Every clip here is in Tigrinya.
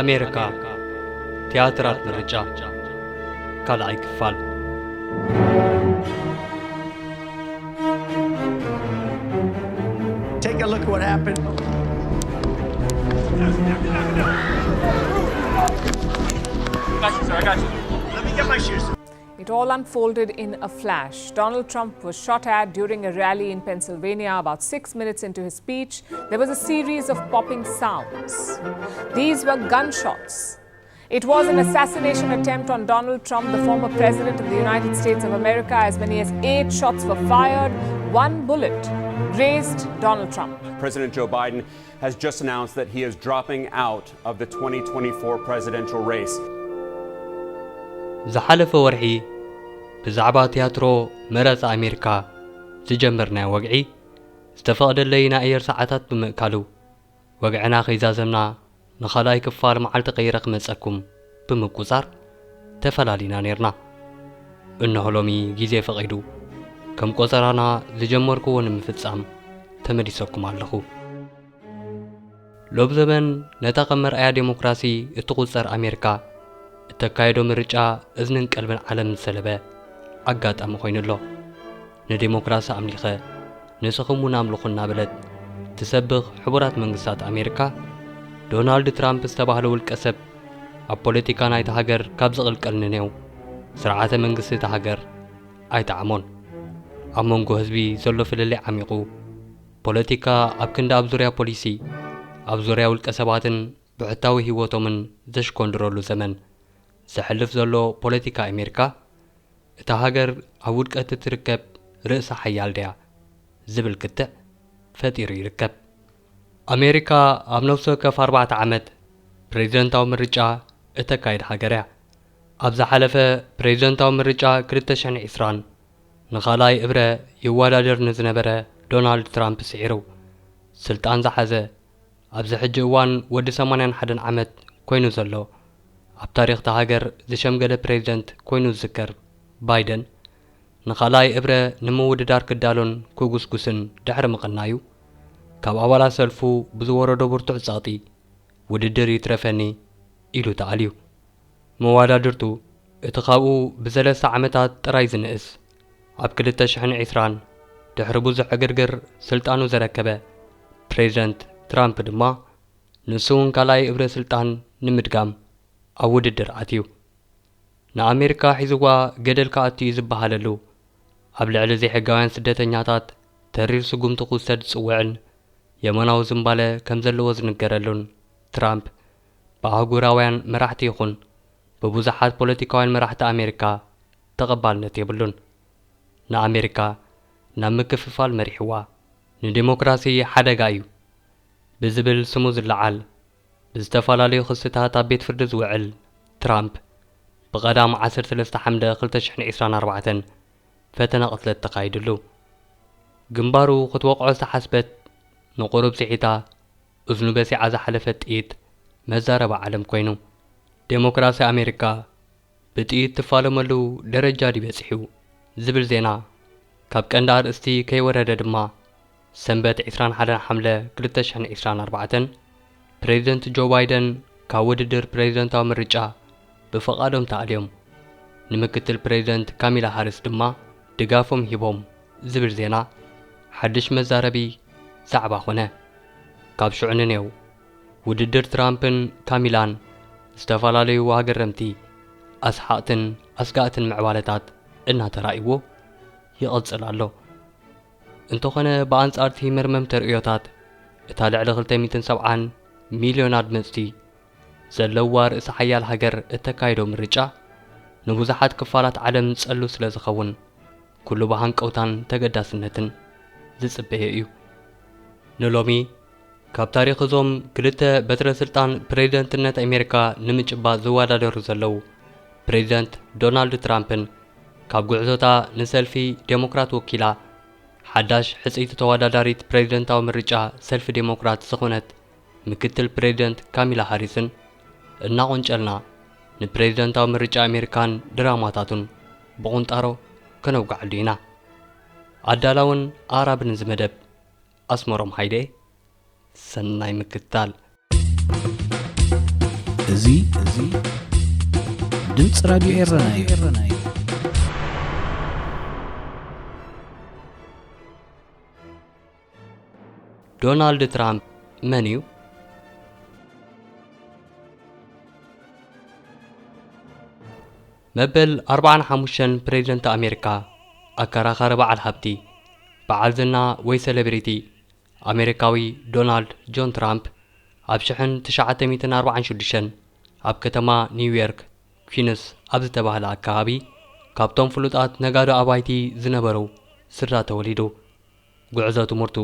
ኣሜሪካ፣ ቲያትራት ምርጫ፣ ካልኣይ ክፋል። Take a look at what happened. It all unfolded in a flash. Donald Trump was shot at during a rally in Pennsylvania. About six minutes into his speech, there was a series of popping sounds. These were gunshots. It was an assassination attempt on Donald Trump, the former president of the United States of America, as many as eight shots were fired. One bullet grazed Donald Trump. President Joe Biden has just announced that he is dropping out of the twenty twenty-four presidential race. ዝሓለፈ ወርሒ ብዛዕባ ቲያትሮ መረጻ ኣሜሪካ ዝጀመርናዮ ወግዒ ዝተፈቕደለይ ናይ ኣየር ሰዓታት ብምእካሉ፣ ወግዕና ከይዛዘምና ንኻልኣይ ክፋል መዓልቲ ቀይረ ክመጸኩም ብምቁጻር ተፈላሊና ኔርና። እነሆ ሎሚ ግዜ ፈቒዱ ከም ቆጸራና ዝጀመርክዎ ንምፍጻም ተመሊሰኩም ኣለኹ። ሎብ ዘበን ነታ ከም መርኣያ ዴሞክራሲ እትቑጸር ኣሜሪካ እተካየዶ ምርጫ እዝንን ቀልብን ዓለም ዝሰለበ ኣጋጣሚ ኮይኑ ኣሎ። ንዴሞክራሲ ኣምሊኸ ንስኹም እውን ኣምልኹ እናበለት ትሰብኽ ሕቡራት መንግስታት ኣሜሪካ፣ ዶናልድ ትራምፕ ዝተባህለ ውልቀ ሰብ ኣብ ፖለቲካ ናይታ ሃገር ካብ ዝቕልቀል ንኔው ስርዓተ መንግስቲ እታ ሃገር ኣይጠዓሞን። ኣብ መንጎ ህዝቢ ዘሎ ፍልልይ ዓሚቑ፣ ፖለቲካ ኣብ ክንዲ ኣብ ዙርያ ፖሊሲ፣ ኣብ ዙርያ ውልቀ ሰባትን ብሕታዊ ህይወቶምን ዘሽኮንድረሉ ዘመን ዘሕልፍ ዘሎ ፖለቲካ ኣሜሪካ፣ እታ ሃገር ኣብ ውድቀት እትርከብ ርእሰ ሓያል ድያ ዝብል ክትዕ ፈጢሩ ይርከብ። ኣሜሪካ ኣብ ነፍሲ ወከፍ ኣርባዕተ ዓመት ፕሬዝደንታዊ ምርጫ እተካይድ ሃገር እያ። ኣብ ዝሓለፈ ፕሬዝደንታዊ ምርጫ ክልተ ሽሕን ዕስራን ንኻልኣይ እብረ ይወዳደር ንዝነበረ ዶናልድ ትራምፕ ስዒሩ ስልጣን ዝሓዘ፣ ኣብዚ ሕጂ እዋን ወዲ ሰማንያን ሓደን ዓመት ኮይኑ ዘሎ፣ ኣብ ታሪኽ እታ ሃገር ዝሸምገለ ፕሬዝደንት ኮይኑ ዝዝከር ባይደን፣ ንኻልኣይ እብረ ንምውድዳር ክዳሎን ክጉስጉስን ድሕሪ ምቕናዩ፣ ካብ ኣባላት ሰልፉ ብዝወረዶ ብርቱዕ ጸቕጢ፣ ውድድር ይትረፈኒ ኢሉ ተኣልዩ። መወዳድርቱ፣ እቲ ካብኡ ብሰለስተ ዓመታት ጥራይ ዝንእስ፣ ኣብ ክልተ ሽሕን ዕስራን ድሕሪ ብዙሕ ዕግርግር ስልጣኑ ዘረከበ ፕሬዝደንት ትራምፕ ድማ፣ ንሱ እውን ካልኣይ እብረ ስልጣን ንምድጋም ኣብ ውድድር ኣትዩ። ንኣሜሪካ ሒዝዋ ገደል ክኣቱ እዩ ዝበሃለሉ፣ ኣብ ልዕሊ ዘይሕጋውያን ስደተኛታት ተሪር ስጉምቲ ክውሰድ ዝጽውዕን የመናዊ ዝንባለ ከም ዘለዎ ዝንገረሉን ትራምፕ፣ ብኣህጉራውያን መራሕቲ ይኹን ብብዙሓት ፖለቲካውያን መራሕቲ ኣሜሪካ ተቐባልነት የብሉን። ንኣሜሪካ ናብ ምክፍፋል መሪሕዋ፣ ንዴሞክራሲ ሓደጋ እዩ ብዝብል ስሙ ዝለዓል፣ ብዝተፈላለዩ ክስታት ኣብ ቤት ፍርዲ ዝውዕል ትራምፕ፣ ብቐዳም ዓሰርተ ሰለስተ ሓምለ ክልተ ሽሕን ዕስራን ኣርባዕተን ፈተነ ቅትለት ተኻይድሉ። ግንባሩ ክትወቕዖ ዝተሓስበት ንቑሩብ ስሒታ እዝኑ በሲዓ ዝሓለፈት ጥይት መዛረባ ዓለም ኮይኑ፣ ዴሞክራሲ ኣሜሪካ ብጥይት ትፋለመሉ ደረጃ ድዩ በጺሑ ዝብል ዜና ካብ ቀንዲ ኣርእስቲ ከይወረደ ድማ፣ ሰንበት ዕስራን ሓደን ሓምለ ክልተ ሽሕን ዕስራን ኣርባዕተን ፕሬዝደንት ጆ ባይደን ካብ ውድድር ፕሬዝደንታዊ ምርጫ ብፍቓዶም ተኣልዮም፣ ንምክትል ፕሬዝደንት ካሚላ ሃሪስ ድማ ድጋፎም ሂቦም ዝብል ዜና ሓድሽ መዛረቢ ዛዕባ ኾነ። ካብ ሽዑ ንኔው ውድድር ትራምፕን ካሚላን ዝተፈላለዩ ኣገረምቲ፣ ኣስሓቕትን ኣስጋእትን ምዕባለታት እናተራእይዎ ይቕጽል ኣሎ። እንተኾነ ብኣንጻር እቲ መርመም ተርእዮታት፣ እታ ልዕሊ ክልተ ሚእትን ሰብዓን ሚልዮን ኣድመጽቲ ዘለዋ ርእሰ ሓያል ሃገር እተካይዶ ምርጫ ንብዙሓት ክፋላት ዓለም ጸሉ ስለ ዝኸውን፣ ኩሉ ብሃንቀውታን ተገዳስነትን ዝጽበዮ እዩ። ንሎሚ ካብ ታሪኽ እዞም ክልተ በትረ ስልጣን ፕሬዝደንትነት ኣሜሪካ ንምጭባጥ ዝወዳደሩ ዘለዉ ፕሬዝደንት ዶናልድ ትራምፕን ካብ ጉዕዞታ ንሰልፊ ዴሞክራት ወኪላ ሓዳሽ ሕጽይቲ ተወዳዳሪት ፕሬዝደንታዊ ምርጫ ሰልፊ ዴሞክራት ዝኾነት ምክትል ፕሬዝደንት ካሚላ ሃሪስን እናቖንጨልና ንፕሬዝደንታዊ ምርጫ ኣሜሪካን ድራማታቱን ብቑንጣሮ ከነውግዓሉ ኢና። ኣዳላውን ኣቕራብን እዚ መደብ ኣስመሮም ሃይለ። ሰናይ ምክትታል። እዚ እዚ ድምፂ ራዲዮ ኤረና እዩ። ዶናልድ ትራምፕ መን እዩ? መበል ኣርባዓን ሓሙሽተን ፕሬዝደንት ኣሜሪካ፣ ኣከራኻሪ በዓል ሃብቲ፣ በዓል ዝና ወይ ሴሌብሪቲ ኣሜሪካዊ ዶናልድ ጆን ትራምፕ ኣብ ሽሕን ትሽዓተ ሚእትን ኣርባዓን ሽዱሽተን ኣብ ከተማ ኒውዮርክ ኲንስ ኣብ ዝተባህለ ኣከባቢ ካብቶም ፍሉጣት ነጋዶ ኣባይቲ ዝነበሩ ስድራ ተወሊዱ። ጉዕዞ ትምህርቱ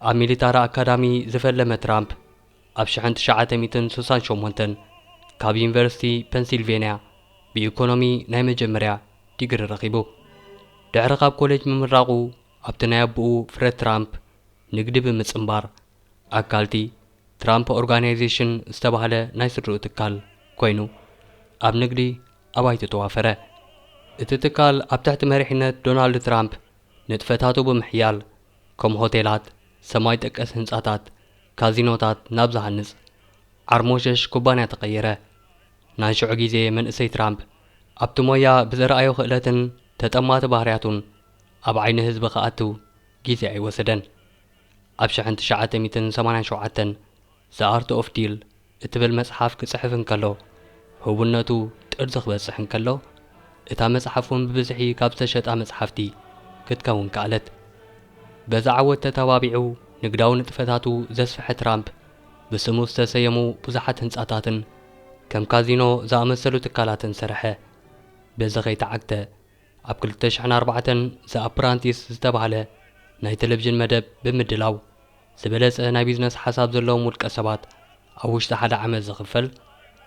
ኣብ ሚሊታሪ ኣካዳሚ ዝፈለመ ትራምፕ፣ ኣብ ሽሕን ትሽዓተ ሚእትን ስሳን ሸሞንተን ካብ ዩኒቨርሲቲ ፐንሲልቬንያ ብኢኮኖሚ ናይ መጀመርያ ዲግሪ ረኺቡ። ድሕሪ ካብ ኮሌጅ ምምራቑ፣ ኣብቲ ናይ ኣቦኡ ፍሬድ ትራምፕ ንግዲ ብምጽንባር፣ ኣካልቲ ትራምፕ ኦርጋናይዜሽን ዝተባህለ ናይ ስድርኡ ትካል ኮይኑ፣ ኣብ ንግዲ ኣባይቲ ተዋፈረ። እቲ ትካል ኣብ ትሕቲ መሪሕነት ዶናልድ ትራምፕ ንጥፈታቱ ብምሕያል፣ ከም ሆቴላት፣ ሰማይ ጠቀስ ህንጻታት፣ ካዚኖታት ናብ ዝሃንጽ ዓርሞሸሽ ኩባንያ ተቐየረ። ናይ ሽዑ ግዜ መንእሰይ ትራምፕ ኣብቲ ሞያ ብዘርኣዮ ክእለትን ተጠማቲ ባህርያቱን ኣብ ዓይኒ ህዝቢ ክኣቱ ግዜ ኣይወሰደን። ኣብ ሽሕን ትሽዓተ ሚእትን ሰማንያን ሸውዓተን The Art of Deal እትብል መጽሓፍ ክጽሕፍ እንከሎ፣ ህቡነቱ ጥርዚ ክበጽሕ እንከሎ፣ እታ መጽሓፍ እውን ብብዝሒ ካብ ዝተሸጣ መጽሓፍቲ ክትከውን ከኣለት። በዚ ዓወት ተተባቢዑ፣ ንግዳዊ ንጥፈታቱ ዘስፍሐ ትራምፕ፣ ብስሙ ዝተሰየሙ ብዙሓት ህንጻታትን ከም ካዚኖ ዝኣመሰሉ ትካላትን ሰርሐ። በዚ ከይተዓግተ፣ ኣብ ክልተ ሽሕን ኣርባዕተን The Apprentice ዝተባህለ ናይ ቴሌቪዥን መደብ ብምድላው፣ ዝበለጸ ናይ ቢዝነስ ሓሳብ ዘለዎም ውልቀ ሰባት ኣብ ውሽጢ ሓደ ዓመት ዝኽፈል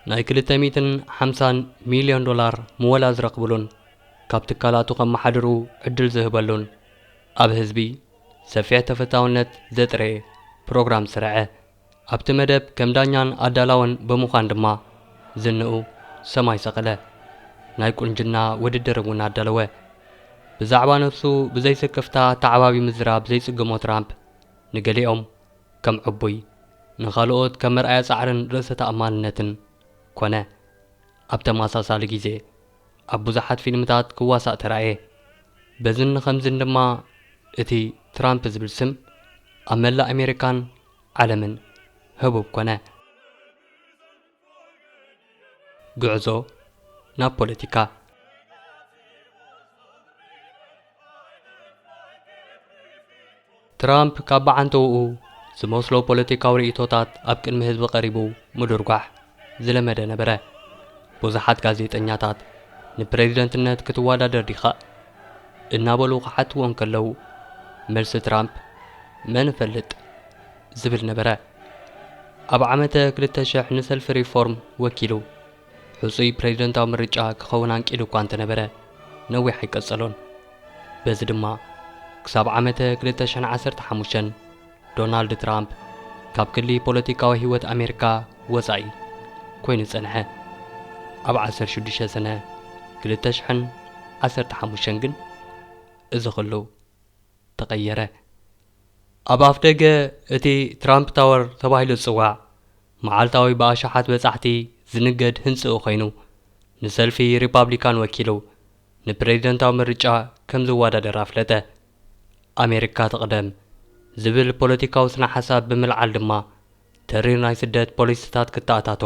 ናይ ክልተ ሚእትን ሓምሳን ሚልዮን ዶላር ምወላ ዝረኽብሉን ካብ ትካላቱ ከመሓድሩ ዕድል ዝህበሉን ኣብ ህዝቢ ሰፊሕ ተፈታውነት ዘጥረየ ፕሮግራም ስርዐ። ኣብቲ መደብ ከም ዳኛን ኣዳላውን ብምዃን ድማ ዝንኡ ሰማይ ሰቐለ። ናይ ቁንጅና ውድድር እውን ኣዳለወ። ብዛዕባ ነፍሱ ብዘይ ስክፍታ ኣተዓባቢ ምዝራብ ዘይጽግሞ ትራምፕ፣ ንገሊኦም ከም ዕቡይ፣ ንኻልኦት ከም መርኣያ ጻዕርን ርእሰ ተኣማንነትን ኮነ። ኣብ ተመሳሳሊ ግዜ፣ ኣብ ብዙሓት ፊልምታት ክዋሳእ ተራእየ። በዝን ከምዝን ድማ፣ እቲ ትራምፕ ዝብል ስም ኣብ መላእ ኣሜሪካን ዓለምን ህቡብ ኮነ። ጉዕዞ ናብ ፖለቲካ። ትራምፕ ካብ ብዓንተውኡ ዝመስሎ ፖለቲካዊ ርእይቶታት ኣብ ቅድሚ ህዝቢ ቀሪቡ ምድርጓሕ ዝለመደ ነበረ። ብዙሓት ጋዜጠኛታት፣ "ንፕሬዝደንትነት ክትወዳደር ዲኻ?" እናበሉ ክሓትዎ እንከለዉ፣ መልሲ ትራምፕ፣ "መን እፈልጥ?" ዝብል ነበረ። ኣብ ዓመተ ክልተ ሽሕ ንሰልፊ ሪፎርም ወኪሉ፣ ሕጹይ ፕሬዝደንታዊ ምርጫ ክኸውን ኣንቂዱ እኳ እንተነበረ፣ ነዊሕ ኣይቀጸሎን። በዚ ድማ፣ ክሳብ ዓመተ ክልተ ሽሕን ዓሰርተ ሓሙሽተን ዶናልድ ትራምፕ ካብ ክሊ ፖለቲካዊ ህይወት ኣሜሪካ ወጻኢ ኮይኑ ጸንሐ። ኣብ ዓሰርተ ሽዱሽተ ሰነ ክልተ ሽሕን ዓሰርተ ሓሙሽተን ግን፣ እዚ ኹሉ ተቐየረ። ኣብ ኣፍደገ እቲ ትራምፕ ታወር ተባሂሉ ዝጽዋዕ፣ መዓልታዊ ብኣሽሓት በጻሕቲ ዝንገድ ህንጽኡ ኮይኑ፣ ንሰልፊ ሪፓብሊካን ወኪሉ ንፕሬዝደንታዊ ምርጫ ከም ዝወዳደር ኣፍለጠ። "ኣሜሪካ ትቕደም" ዝብል ፖለቲካዊ ስነ ሓሳብ ብምልዓል ድማ፣ ተሪር ናይ ስደት ፖሊሲታት ክተኣታቶ፣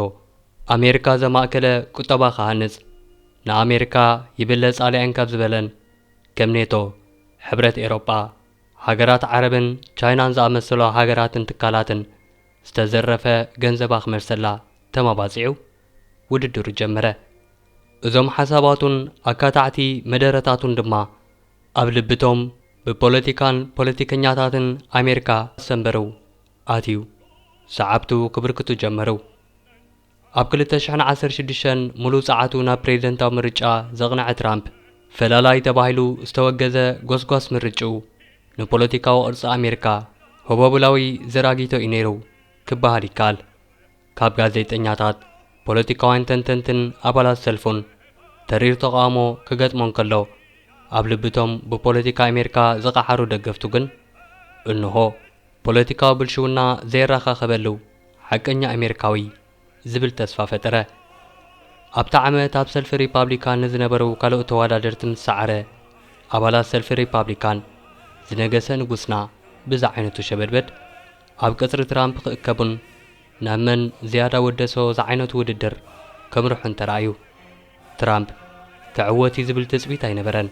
ኣሜሪካ ዘማእከለ ቁጠባ ክሃንጽ፣ ንኣሜሪካ ይብለጽ ኣልያን ካብ ዝበለን፣ ከም ኔቶ፣ ሕብረት ኤሮጳ፣ ሃገራት ዓረብን ቻይናን ዝኣመሰሉ ሃገራትን ትካላትን ዝተዘረፈ ገንዘባ ክመልሰላ ተመባጺዑ ውድድሩ ጀመረ። እዞም ሓሳባቱን ኣካታዕቲ መደረታቱን ድማ ኣብ ልብቶም ብፖለቲካን ፖለቲከኛታትን ኣሜሪካ ሰንበሩ ኣትዩ፣ ሰዓብቱ ክብርክቱ ጀመሩ። ኣብ ክልተ ሽሕን ዓሰርተ ሽዱሽተን ምሉእ ጸዓቱ ናብ ፕሬዝደንታዊ ምርጫ ዘቕነዐ ትራምፕ፣ ፈላላይ ተባሂሉ ዝተወገዘ ጎስጓስ ምርጭኡ ንፖለቲካዊ ቅርጺ ኣሜሪካ ህቦብላዊ ዘራጊቶ እዩ ነይሩ ክበሃል ይከኣል። ካብ ጋዜጠኛታት፣ ፖለቲካውያን ተንተንትን ኣባላት ሰልፉን ተሪር ተቓውሞ ክገጥሞ እንከሎ፣ ኣብ ልብቶም ብፖለቲካ ኣሜሪካ ዝቐሓሩ ደገፍቱ ግን፣ እንሆ፣ ፖለቲካዊ ብልሽውና ዘየራኻኸበሉ ሓቀኛ ኣሜሪካዊ ዝብል ተስፋ ፈጠረ። ኣብታ ዓመት ኣብ ሰልፊ ሪፓብሊካን ንዝነበሩ ካልኦት ተወዳደርቲ ምስ ሰዓረ፣ ኣባላት ሰልፊ ሪፓብሊካን፣ ዝነገሰ ንጉስና ብዝዓይነቱ ሸበድበድ ኣብ ቅጽሪ ትራምፕ ክእከቡን ናብ መን ዝያዳ ወደሶ ዝዓይነቱ ውድድር ከምርሑን ተራእዩ። ትራምፕ ክዕወት እዩ ዝብል ትጽቢት ኣይነበረን።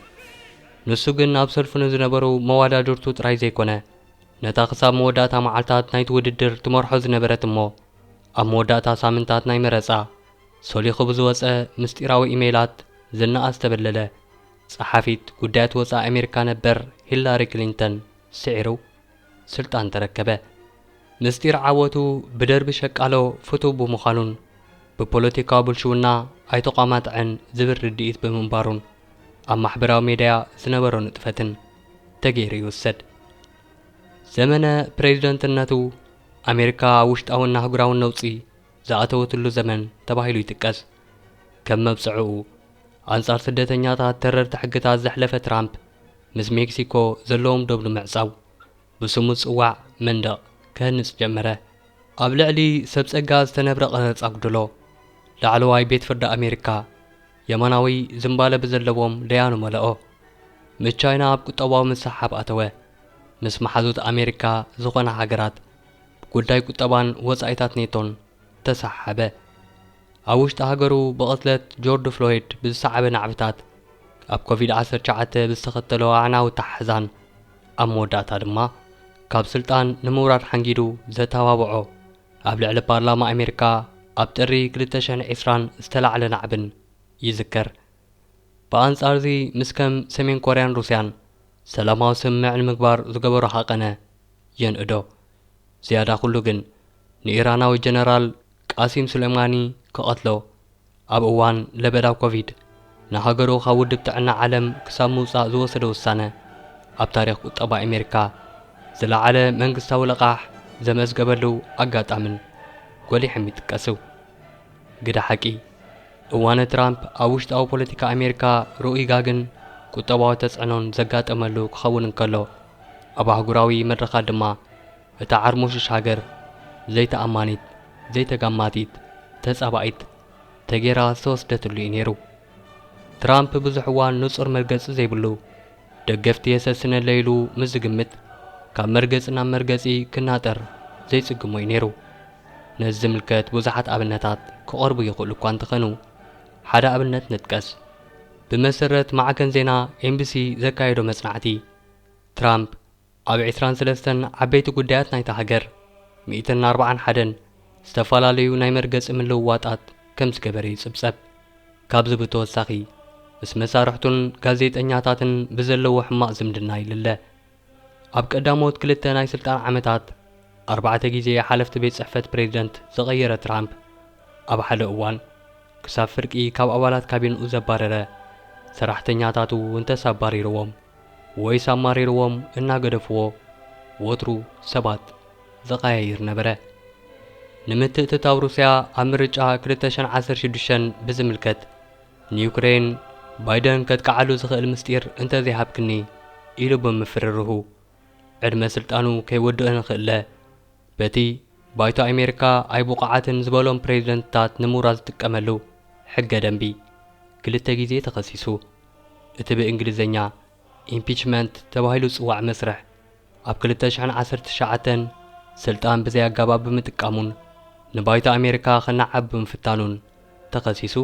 ንሱ ግን ኣብ ሰልፉ ንዝነበሩ መወዳድርቱ ጥራይ ዘይኮነ፣ ነታ ክሳብ መወዳእታ መዓልታት ናይቲ ውድድር ትመርሖ ዝነበረት እሞ ኣብ መወዳእታ ሳምንታት ናይ መረጻ ሶሊኹ ብዝወጸ ምስጢራዊ ኢሜይላት ዝነኣ ዝተበለለ ጸሓፊት ጉዳያት ወጻኢ ኣሜሪካ ነበር ሂላሪ ክሊንተን ስዒሩ ስልጣን ተረከበ። ምስጢር ዓወቱ ብደርቢ ሸቃሎ ፍቱው ብምዃኑን ብፖለቲካዊ ብልሽውና ኣይተቋማጥዐን ዝብል ርድኢት ብምንባሩን ኣብ ማሕበራዊ ሜድያ ዝነበሮ ንጥፈትን ተገይሩ ይውሰድ። ዘመነ ፕሬዝደንትነቱ ኣሜሪካ ኣብ ውሽጣውን ኣህጉራውን ነውጺ ዝኣተወትሉ ዘመን ተባሂሉ ይጥቀስ። ከም መብጽዕኡ፣ ኣንጻር ስደተኛታት ተረርቲ ሕግታት ዘሕለፈ ትራምፕ፣ ምስ ሜክሲኮ ዘለዎም ዶብ ንምዕጻው ብስሙ ዝጽዋዕ መንደቕ ክህንጽ ጀመረ። ኣብ ልዕሊ ሰብ ጸጋ ዝተነብረ ቀረጽ ኣጉድሎ፣ ላዕለዋይ ቤት ፍርዲ ኣሜሪካ የማናዊ ዝንባለ ብዘለዎም ደያኑ መለኦ። ምስ ቻይና ኣብ ቁጠባዊ ምስሕሓብ ኣተወ። ምስ መሓዙት ኣሜሪካ ዝኾና ሃገራት ብጉዳይ ቁጠባን ወጻኢታት ኔቶን ተሰሓሓበ። ኣብ ውሽጢ ሃገሩ ብቕትለት ጆርጅ ፍሎይድ ብዝሰዓበ ናዕብታት፣ ኣብ ኮቪድ ዓሰርተ ትሽዓተ ብዝተኸተሎ ኣዕናዊ ኣተሓሕዛን ኣብ መወዳእታ ድማ ካብ ስልጣን ንምውራድ ሓንጊዱ ዘተባብዖ ኣብ ልዕሊ ፓርላማ ኣሜሪካ ኣብ ጥሪ ክልተ ሽሕን ዕስራን ዝተላዕለ ናዕብን ይዝከር። ብኣንጻርዚ ምስ ከም ሰሜን ኮርያን ሩስያን ሰላማዊ ስምምዕ ንምግባር ዝገበሮ ሃቐነ የንእዶ። ዝያዳ ኩሉ ግን ንኢራናዊ ጀነራል ቃሲም ሱሌማኒ ክቐትሎ ኣብ እዋን ለበዳ ኮቪድ ንሃገሩ ካብ ውድብ ጥዕና ዓለም ክሳብ ምውጻእ ዝወሰዶ ውሳነ ኣብ ታሪኽ ቁጠባ ኣሜሪካ ዝለዓለ መንግስታዊ ልቓሕ ዘመዝገበሉ ኣጋጣምን ጎሊሖም ይጥቀሱ። ግደ ሓቂ፣ እዋነ ትራምፕ ኣብ ውሽጣዊ ፖለቲካ ኣሜሪካ ርኡይ ጋግን ቁጠባዊ ተጽዕኖን ዘጋጠመሉ ክኸውን እንከሎ፣ ኣብ ኣህጉራዊ መድረኻት ድማ እታ ዓርሞሽሽ ሃገር ዘይተኣማኒት፣ ዘይተጋማቲት፣ ተጻባኢት ተጌራ ዝተወስደትሉ እዩ ነይሩ። ትራምፕ ብዙሕ እዋን ንጹር መርገጺ ዘይብሉ፣ ደገፍቲ የሰስነለይ ኢሉ ምስ ዝግምት፣ ካብ መርገጺ ናብ መርገጺ ክናጠር ዘይጽግሞ እዩ ነይሩ። ነዚ ዝምልከት ብዙሓት ኣብነታት ክቐርቡ ይኽእሉ እኳ እንተኾኑ፣ ሓደ ኣብነት ንጥቀስ። ብመሰረት ማዕከን ዜና ኤምቢሲ ዘካየዶ መጽናዕቲ፣ ትራምፕ ኣብ ዕስራን ሰለስተን ዓበይቲ ጉዳያት ናይታ ሃገር፣ ሚእትን ኣርባዓን ሓደን ዝተፈላለዩ ናይ መርገጺ ምልውዋጣት ከም ዝገበረ ይጽብጸብ። ካብዚ ብተወሳኺ፣ ምስ መሳርሕቱን ጋዜጠኛታትን ብዘለዎ ሕማቕ ዝምድና ይልለ። ኣብ ቀዳሞት ክልተ ናይ ስልጣን ዓመታት፣ ኣርባዕተ ግዜ ሓለፍቲ ቤት ጽሕፈት ፕሬዝደንት ዝቐየረ ትራምፕ፣ ኣብ ሓደ እዋን ክሳብ ፍርቂ ካብ ኣባላት ካቢንኡ ዘባረረ፣ ሰራሕተኛታቱ እንተስ ኣባሪርዎም ወይስ ኣማሪርዎም እናገደፍዎ፣ ወትሩ ሰባት ዝቐያይር ነበረ። ንምትእትታው ሩስያ ኣብ ምርጫ ክልተ ሽሕን ዓሰርተ ሽዱሽተን ብዝምልከት፣ ንዩክሬን ባይደን ከጥቅዓሉ ዝኽእል ምስጢር እንተዘይሃብክኒ ኢሉ ብምፍርርሁ፣ ዕድመ ስልጣኑ ከይወድኦ ንኽእለ፣ በቲ ባይቶ ኣሜሪካ ኣይብቑዓትን ዝበሎም ፕሬዝደንትታት ንምውራድ ዝጥቀመሉ ሕገ ደንቢ ክልተ ግዜ ተኸሲሱ። እቲ ብእንግሊዝኛ ኢምፒችመንት ተባሂሉ ዝጽዋዕ መስርሕ፣ ኣብ ክልተ ሽሕን ዓሰርተ ትሽዓተን ስልጣን ብዘይ ኣገባብ ብምጥቃሙን ንባይቶ ኣሜሪካ ከነዓብ ብምፍታኑን ተኸሲሱ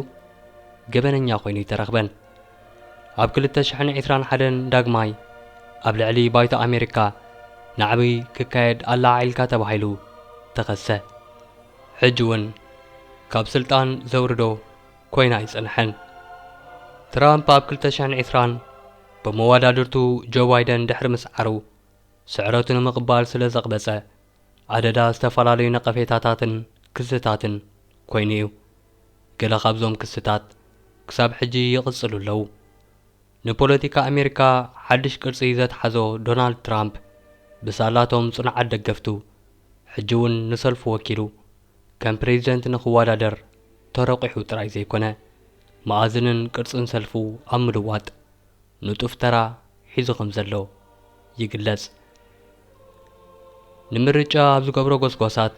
ገበነኛ ኮይኑ ኣይተረኽበን። ኣብ ክልተ ሽሕን ዕስራን ሓደን ዳግማይ ኣብ ልዕሊ ባይቶ ኣሜሪካ ናዕቢ ክካየድ ኣለዓዒልካ ተባሂሉ ተኸሰ። ሕጂ እውን ካብ ስልጣን ዘውርዶ ኮይኑ ኣይጸንሐን። ትራምፕ ኣብ ክልተ ሽሕን ዕስራን ብመወዳድርቱ ጆ ባይደን ድሕሪ ምስዓሩ፣ ስዕረቱ ንምቕባል ስለ ዘቕበጸ፣ ኣደዳ ዝተፈላለዩ ነቐፌታታትን ክስታትን ኮይኑ እዩ። ገለ ካብዞም ክስታት ክሳብ ሕጂ ይቕጽሉ ኣለዉ። ንፖለቲካ ኣሜሪካ ሓድሽ ቅርጺ ዘትሓዞ ዶናልድ ትራምፕ፣ ብሳላቶም ጽኑዓት ደገፍቱ፣ ሕጂ እውን ንሰልፉ ወኪሉ ከም ፕሬዝደንት ንኽወዳደር ተረቂሑ ጥራይ ዘይኮነ፣ መኣዝንን ቅርጽን ሰልፉ ኣብ ምልዋጥ ንጡፍ ተራ ሒዙ ከም ዘሎ ይግለጽ። ንምርጫ ኣብ ዝገብሮ ጎስጓሳት፣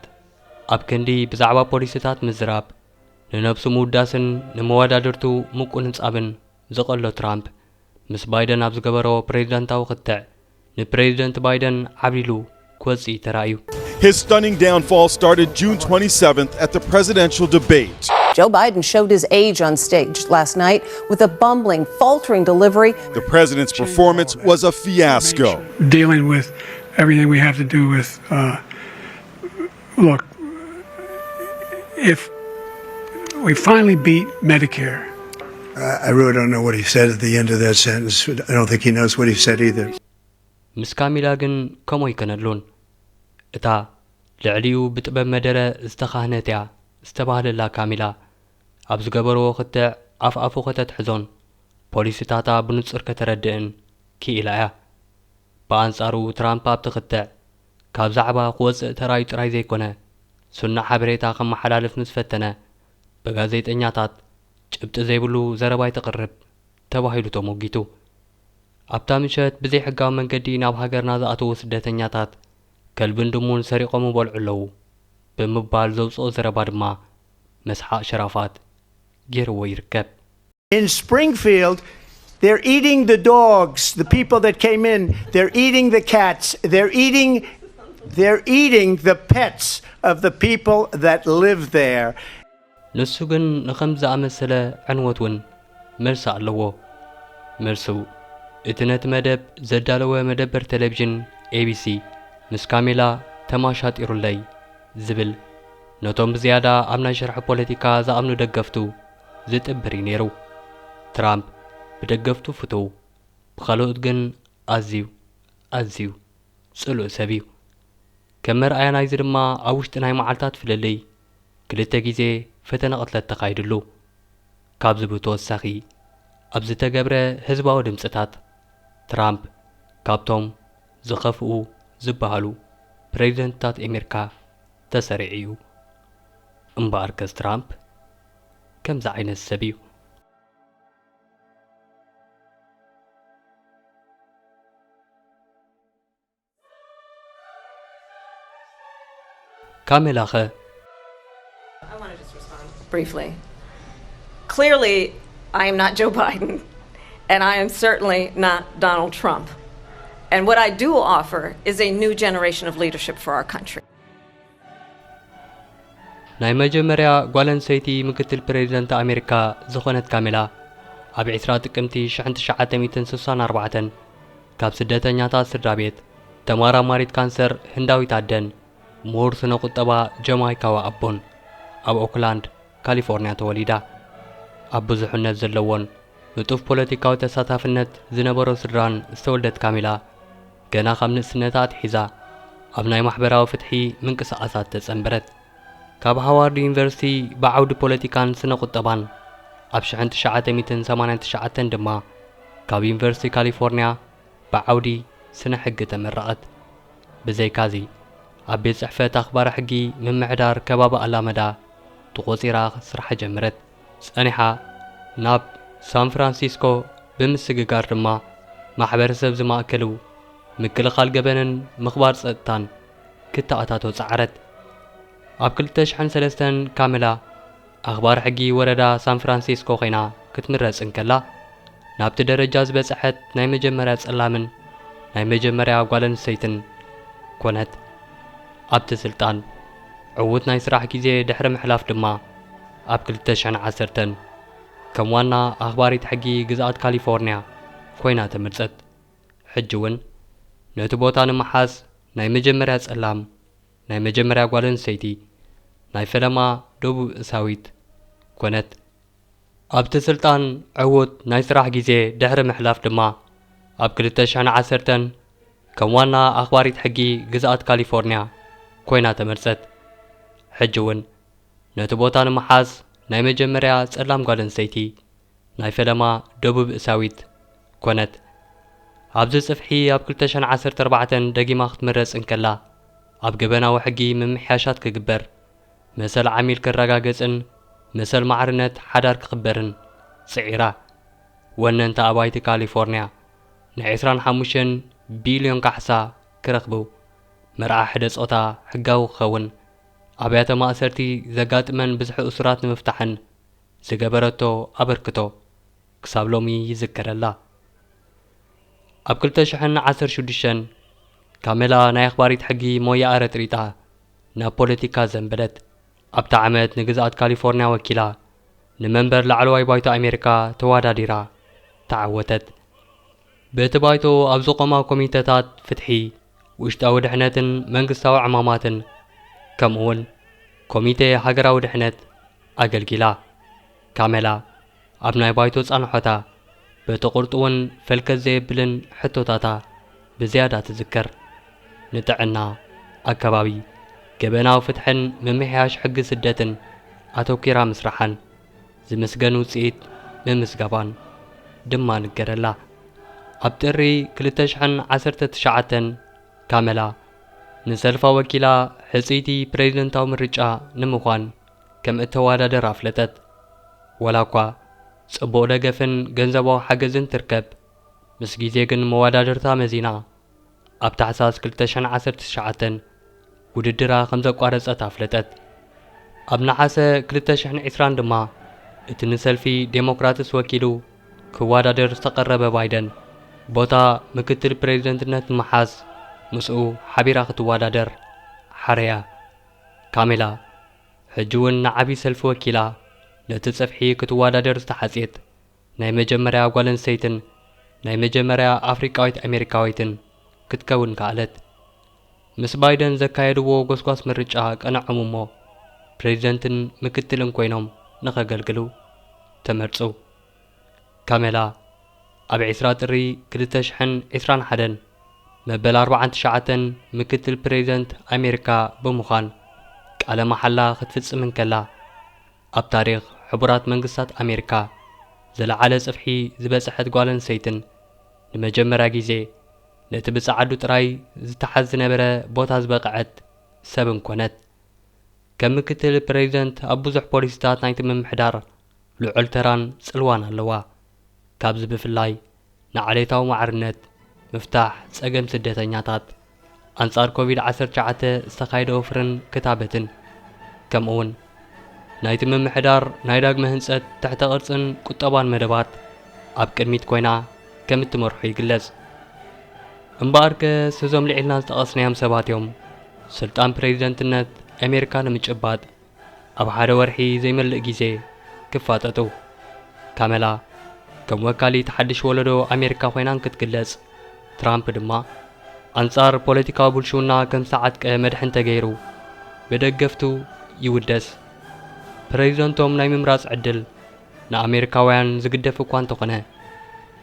ኣብ ክንዲ ብዛዕባ ፖሊሲታት ምዝራብ፣ ንነብሱ ምውዳስን ንመወዳድርቱ ምቁንጻብን ዝቐሎ ትራምፕ፣ ምስ ባይደን ኣብ ዝገበሮ ፕሬዝደንታዊ ክትዕ፣ ንፕሬዝደንት ባይደን ዓብሊሉ ክወጽእ እዩ ተራእዩ። His stunning downfall started June twenty-seventh at the presidential debate. Joe Biden showed his age on stage last night with a bumbling, faltering delivery. The president's performance was a fiasco. Dealing with everything we have to do with, uh, look, if we finally beat Medicare, I I really don't know what he said at the end of that sentence. I don't think he knows what he said either. ምስ ካሚላ ግን ከምኡ ኣይከነሉን። እታ ልዕሊኡ ብጥበብ መደረ ዝተኻህነት እያ ዝተባህለላ ካሚላ፣ ኣብ ዝገበርዎ ክትዕ ኣፍ ኣፉ ከተትሕዞን ፖሊሲታታ ብንጹር ከተረድእን ክኢላ እያ። ብኣንጻሩ ትራምፕ ኣብቲ ክትዕ ካብ ዛዕባ ክወጽእ ተራእዩ ጥራይ ዘይኮነ፣ ስኑዕ ሓበሬታ ከመሓላልፍ ምስ ፈተነ፣ ብጋዜጠኛታት ጭብጢ ዘይብሉ ዘረባ ኣይተቕርብ ተባሂሉ ተሞጊቱ። ኣብታ ምሸት ብዘይሕጋዊ መንገዲ ናብ ሃገርና ዝኣተዉ ስደተኛታት ከልብን ድሙን ሰሪቖም ይበልዑ ኣለዉ ብምባል ዘውጽኦ ዘረባ ድማ መስሓቕ ሸራፋት ገይርዎ ይርከብ። In Springfield, they're eating the dogs, the people that came in. They're eating the cats. They're eating, they're eating the pets of the people that live there. ንሱ ግን ንኸም ዝኣመሰለ ዕንወት እውን መልሲ ኣለዎ። መልሱ፣ እቲ ነቲ መደብ ዘዳለወ መደበር ቴሌቪዥን ኤቢሲ ምስ ካሜላ ተማሻጢሩለይ ዝብል፣ ነቶም ብዝያዳ ኣብ ናይ ሽርሒ ፖለቲካ ዝኣምኑ ደገፍቱ ዝጥብር እዩ ነይሩ። ትራምፕ ብደገፍቱ ፍቱው፣ ብኻልኦት ግን ኣዝዩ፣ ኣዝዩ ጽሉእ ሰብ እዩ። ከም መርኣያ ናይዚ ድማ ኣብ ውሽጢ ናይ መዓልታት ፍልልይ ክልተ ግዜ ፈተነ ቅትለት ተኻይድሉ። ካብዚ ብተወሳኺ ኣብ ዝተገብረ ህዝባዊ ድምጽታት ትራምፕ ካብቶም ዝኸፍኡ ዝበሃሉ ፕሬዚደንትታት ኣሜሪካ ተሰሪዑ እዩ። እምበኣርከስ ትራምፕ ከምዚ ዓይነት ሰብ እዩ። ካሜላኸ? Briefly. Clearly, I am not Joe Biden, and I am certainly not Donald Trump. And what I do offer is a new generation of leadership for our country. ናይ መጀመርያ ጓል ኣንስተይቲ ምክትል ፕሬዚደንት ኣሜሪካ ዝኾነት ካሜላ፣ ኣብ ዕስራ ጥቅምቲ ሽሕን ትሽዓተ ሚእትን ስሳን ኣርባዕተን ካብ ስደተኛታት ስድራ ቤት፣ ተመራማሪት ካንሰር ህንዳዊት ኣደን ምሁር ስነ ቁጠባ ጀማይካዊ ኣቦን ኣብ ኦክላንድ ካሊፎርንያ ተወሊዳ። ኣብ ብዙሕነት ዘለዎን ንጡፍ ፖለቲካዊ ተሳታፍነት ዝነበሮ ስድራን ዝተወልደት ካሜላ፣ ገና ካብ ንእስነታ ኣትሒዛ ኣብ ናይ ማሕበራዊ ፍትሒ ምንቅስቓሳት ተጸንበረት። ካብ ሃዋርድ ዩኒቨርሲቲ ብዓውዲ ፖለቲካን ስነ ቁጠባን ኣብ ሽሕን ትሽዓተ ሚእትን ሰማንያን ትሽዓተን ድማ ካብ ዩኒቨርሲቲ ካሊፎርንያ ብዓውዲ ስነ ሕጊ ተመረቐት። ብዘይካዚ፣ ኣብ ቤት ጽሕፈት ኣኽባሪ ሕጊ ምምሕዳር ከባቢ ኣላመዳ ተቖጺራ ስራሕ ጀመረት። ጸኒሓ ናብ ሳን ፍራንሲስኮ ብምስግጋር ድማ ማሕበረሰብ ዝማእከሉ ምክልኻል ገበንን ምኽባር ጸጥታን ክተኣታቶ ጸዓረት። ኣብ ክልተ ሽሕን ሰለስተን ካሜላ ኣኽባሪ ሕጊ ወረዳ ሳን ፍራንሲስኮ ኮይና ክትምረጽ እንከላ፣ ናብቲ ደረጃ ዝበጽሐት ናይ መጀመርያ ጸላምን ናይ መጀመርያ ጓል ኣንስተይትን ኮነት። ኣብቲ ስልጣን ዕዉት ናይ ስራሕ ግዜ ድሕሪ ምሕላፍ ድማ፣ ኣብ ክልተ ሽሕን ዓሰርተን ከም ዋና ኣኽባሪት ሕጊ ግዝኣት ካሊፎርንያ ኮይና ተመርጸት። ሕጂ እውን ነቲ ቦታ ንምሓዝ ናይ መጀመርያ ጸላም፣ ናይ መጀመርያ ጓል ኣንስተይቲ፣ ናይ ፈለማ ደቡብ እስያዊት ኮነት። ኣብቲ ስልጣን ዕዉት ናይ ስራሕ ግዜ ድሕሪ ምሕላፍ ድማ፣ ኣብ ክልተ ሽሕን ዓሰርተን ከም ዋና ኣኽባሪት ሕጊ ግዝኣት ካሊፎርንያ ኮይና ተመርጸት። ሕጂ እውን ነቲ ቦታ ንምሓዝ ናይ መጀመርያ ጸላም ጓል ኣንስተይቲ፣ ናይ ፈለማ ደቡብ እስያዊት ኮነት። ኣብዚ ጽፍሒ ኣብ ክልተ ሽሕን ዓሰርተ ኣርባዕተን ደጊማ ክትምረጽ እንከላ፣ ኣብ ገበናዊ ሕጊ ምምሕያሻት ክግበር፣ መሰል ዓሚል ክረጋገጽን መሰል ማዕርነት ሓዳር ክኽበርን ጽዒራ። ወነንቲ ኣባይቲ ካሊፎርንያ ናይ ዕስራን ሓሙሽተን ቢልዮን ካሕሳ ክረኽቡ፣ መርዓ ሕደ ጾታ ሕጋዊ ክኸውን፣ ኣብያተ ማእሰርቲ ዘጋጥመን ብዝሒ እሱራት ንምፍታሕን ዝገበረቶ ኣበርክቶ ክሳብ ሎሚ ይዝከረላ። ኣብ ክልተ ሽሕን ዓሰርተ ሽዱሽተን ካሜላ ናይ ኣኽባሪት ሕጊ ሞያኣ ረጥሪጣ ናብ ፖለቲካ ዘንበለት። ኣብታ ዓመት ንግዝኣት ካሊፎርንያ ወኪላ ንመንበር ላዕለዋይ ባይቶ ኣሜሪካ ተወዳዲራ ተዓወተት። በቲ ባይቶ ኣብ ዝቖማ ኮሚተታት ፍትሒ፣ ውሽጣዊ ድሕነትን መንግስታዊ ዕማማትን፣ ከምኡውን ኮሚቴ ሃገራዊ ድሕነት ኣገልጊላ። ካሜላ ኣብ ናይ ባይቶ ጻንሖታ፣ በቲ ቁርጡውን ፈልከት ዘየብልን ሕቶታታ ብዝያዳ ትዝከር። ንጥዕና፣ ኣከባቢ፣ ገበናዊ ፍትሕን ምምሕያሽ ሕጊ ስደትን ኣተኲራ ምስራሓን ዝምስገን ውጽኢት ምምዝጋባን ድማ ንገረላ። ኣብ ጥሪ ክልተ ሽሕን ዓሰርተ ትሽዓተን ካመላ ንሰልፋ ወኪላ ሕጽይቲ ፕሬዝደንታዊ ምርጫ ንምዃን ከም እተወዳደር ኣፍለጠት። ዋላ እኳ ጽቡቕ ደገፍን ገንዘባዊ ሓገዝን ትርከብ፣ ምስ ግዜ ግን መወዳድርታ መዚና ኣብ ታሕሳስ ክልተ ሽሕን ዓሰርተ ትሽዓተን ውድድራ ከም ዘቋረጸት ኣፍለጠት። ኣብ ነሓሰ ክልተ ሽሕን ዕስራን ድማ እቲ ንሰልፊ ዴሞክራትስ ወኪሉ ክወዳደር ዝተቐረበ ባይደን ቦታ ምክትል ፕሬዝደንትነት ንምሓዝ ምስኡ ሓቢራ ክትወዳደር ሓረያ። ካሜላ ሕጂ እውን ንዓቢ ሰልፊ ወኪላ ነቲ ጽፍሒ ክትወዳደር ዝተሓጽየት ናይ መጀመርያ ጓል ኣንስተይትን ናይ መጀመርያ ኣፍሪቃዊት ኣሜሪካዊትን ክትከውን ከኣለት። ምስ ባይደን ዘካየድዎ ጎስጓስ ምርጫ ቀንዖም እሞ ፕሬዝደንትን ምክትልን ኮይኖም ንኸገልግሉ ተመርጹ። ካሜላ ኣብ ዕስራ ጥሪ ክልተ ሽሕን ዕስራን ሓደን መበል ኣርባዓን ትሽዓተን ምክትል ፕሬዝደንት ኣሜሪካ ብምዃን ቃለ መሓላ ክትፍጽም እንከላ፣ ኣብ ታሪኽ ሕቡራት መንግስታት ኣሜሪካ ዝለዓለ ጽፍሒ ዝበጽሐት ጓል ኣንስተይትን ንመጀመርያ ግዜ ነቲ ብጸዓዱ ጥራይ ዝተሓዝ ዝነበረ ቦታ ዝበቕዐት ሰብን ኮነት። ከም ምክትል ፕሬዝደንት ኣብ ብዙሕ ፖሊሲታት ናይቲ ምምሕዳር ልዑል ተራን ጽልዋን ኣለዋ። ካብዚ ብፍላይ ንዓሌታዊ ማዕርነት፣ ምፍታሕ ጸገም ስደተኛታት፣ ኣንጻር ኮቪድ ዓሰርተ ትሽዓተ ዝተኻየደ ወፍርን ክታበትን፣ ከምኡውን ናይቲ ምምሕዳር ናይ ዳግመ ህንጸት ትሕተ ቅርጽን ቁጠባን መደባት ኣብ ቅድሚት ኮይና ከም እትመርሖ ይግለጽ። እምበኣርከስ እዞም ልዒልና ዝጠቐስናዮም ሰባት እዮም ስልጣን ፕሬዝደንትነት ኣሜሪካ ንምጭባጥ ኣብ ሓደ ወርሒ ዘይመልእ ግዜ ክፋጠጡ። ካመላ ከም ወካሊት ሓድሽ ወለዶ ኣሜሪካ ኮይና እንክትግለጽ፣ ትራምፕ ድማ ኣንጻር ፖለቲካዊ ብልሽውና ከም ዝተዓጥቀ መድሕን ተገይሩ ብደገፍቱ ይውደስ። ፕሬዝደንቶም ናይ ምምራጽ ዕድል ንኣሜሪካውያን ዝግደፍ እኳ እንተኾነ፣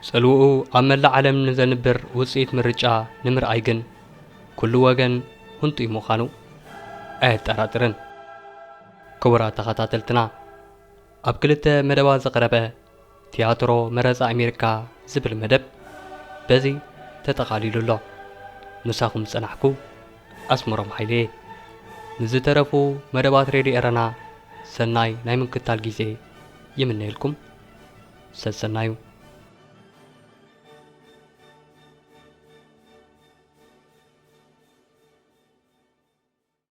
ጽልውኡ ኣብ መላእ ዓለም ንዘንብር ውጽኢት ምርጫ ንምርኣይ ግን ኩሉ ወገን ህንጡይ ምዃኑ ኣየጠራጥርን። ክቡራት ተኸታተልትና፣ ኣብ ክልተ መደባት ዝቐረበ ቲያትሮ መረጻ ኣሜሪካ ዝብል መደብ በዚ ተጠቓሊሉ ኣሎ። ምሳኹም ዝጸናሕኩ ኣስመሮም ሓይለ እየ። ንዝተረፉ መደባት ሬድዮ ኤረና ሰናይ ናይ ምክታል ግዜ ይምነየልኩም። ሰሰናዩ።